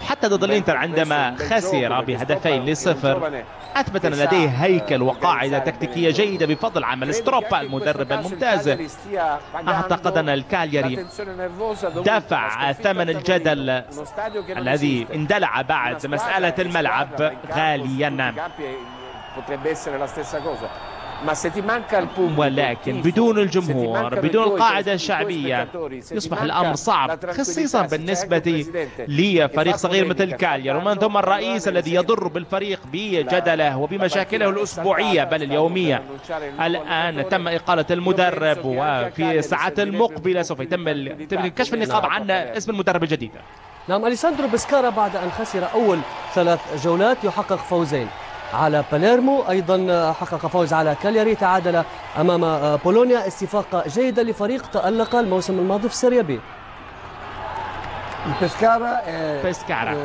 حتى ضد الإنتر عندما خسر ب2-0 أثبت أن لديه هيكل وقاعدة تكتيكية جيدة بفضل عمل ستروبا المدرب الممتاز. أعتقد أن الكالياري دفع ثمن الجدل الذي اندلع بعد مسألة الملعب غاليا، ولكن بدون الجمهور، بدون القاعدة الشعبية، يصبح الأمر صعب، خصيصا بالنسبة لفريق صغير مثل كالياري، ومن ثم الرئيس الذي يضر بالفريق بجدله وبمشاكله الأسبوعية بل اليومية. الآن تم إقالة المدرب، وفي الساعات المقبلة سوف يتم كشف النقاب عن اسم المدرب الجديد. نعم، أليساندرو بسكارا بعد أن خسر أول 3 جولات يحقق فوزين على باليرمو، أيضا حقق فوز على كالياري، تعادل أمام بولونيا، استفاقة جيدة لفريق تألق الموسم الماضي في سيريا بي. بسكارا